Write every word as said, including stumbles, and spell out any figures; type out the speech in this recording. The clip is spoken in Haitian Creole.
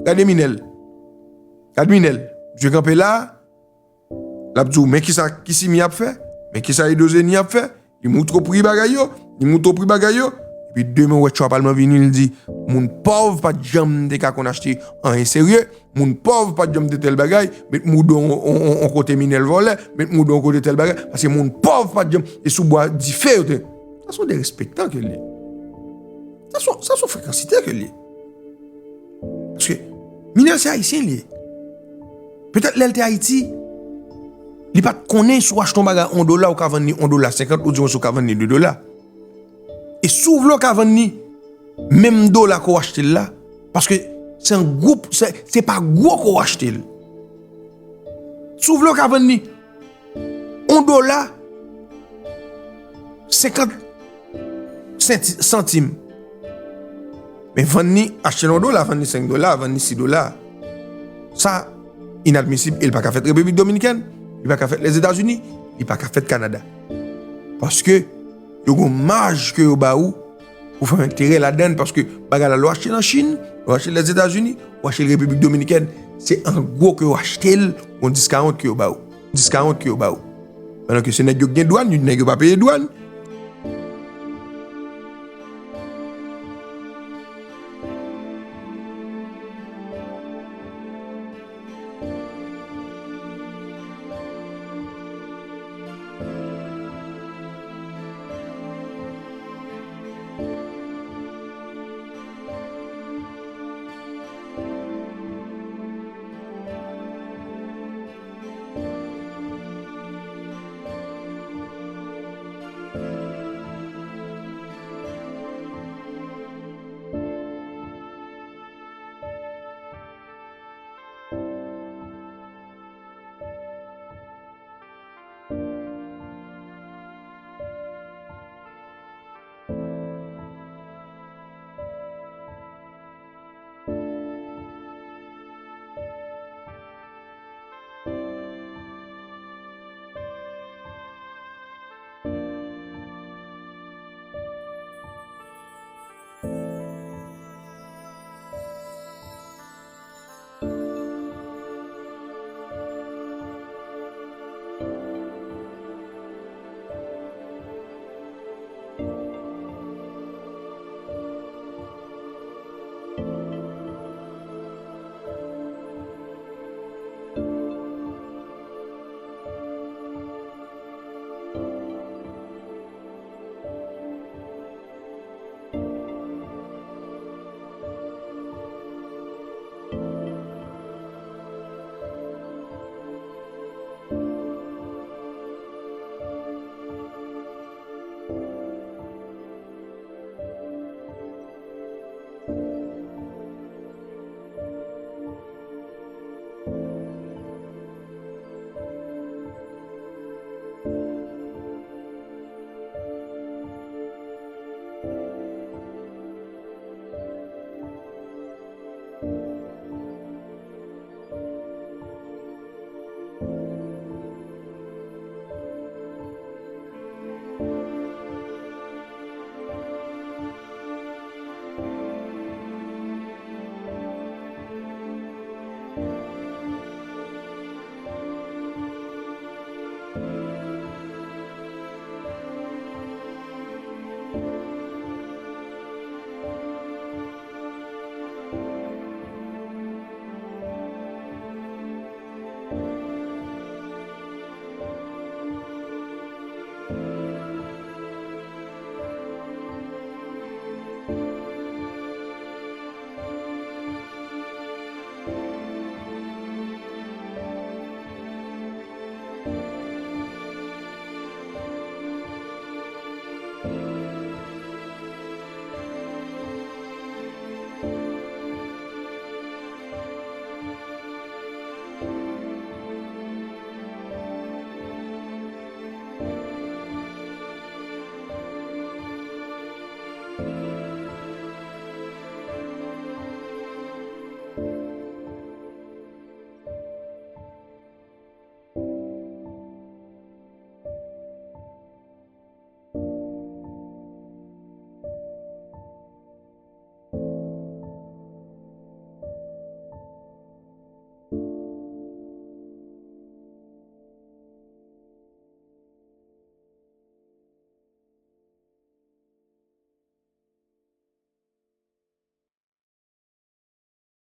Gade Minel. Gade Minel. Misye kanpe la, l ap di w, men kisa Kisimi ap fè, men kisa Edozeni ap fè. Li moutre w pri bagay yo, li moutre w pri bagay yo. Epi demen w wè tchwa palman vini, li di, moun pòv pa t janm te ka konn achte anyen serye. Moun pòv pa t janm te tèl bagay. Met moudo on, on, on, on kote Minel vòlè, met moudo on kote tèl bagay. Paske moun pòv pa t janm, e sou bwa dife yo te. Sa se yon derespektan ke l ye. Sa se, sa se yon frekansite ke l ye. Paske Minel se ayisyen li ye. Petèt lè l te Ayiti, li pa t konnen si w achte yon bagay yon dola, ou ka vann li yon dola senkant, ou di mwen si w ka vann li de dola. E si w vle w ka vann li menm dola ke w achte l la, paske se yon gwoup, se, se pa gwo ke w achte l. Si w vle w ka vann li yon dola senkant senti-, santim. Men vann li, achte l yon dola, vann li senk dola, vann li sis dola. Sa inadmisib e l pa ka fèt Repiblik Dominikèn, li pa ka fèt Lèzetazini, li pa ka fèt Kanada. Paske yo gon maj ke yo ba ou pou fè yon enterè ladann, paske bagay la lè w achte l an Chin, lè w achte l Lèzetazini, ou achte l Repiblik Dominikèn, se an gwo ke yo achte l, gon discount ke yo ba ou. Discount ke yo ba ou. Pandan ke se nèg yo ki gen dwàn, nèg yo pa peye dwàn,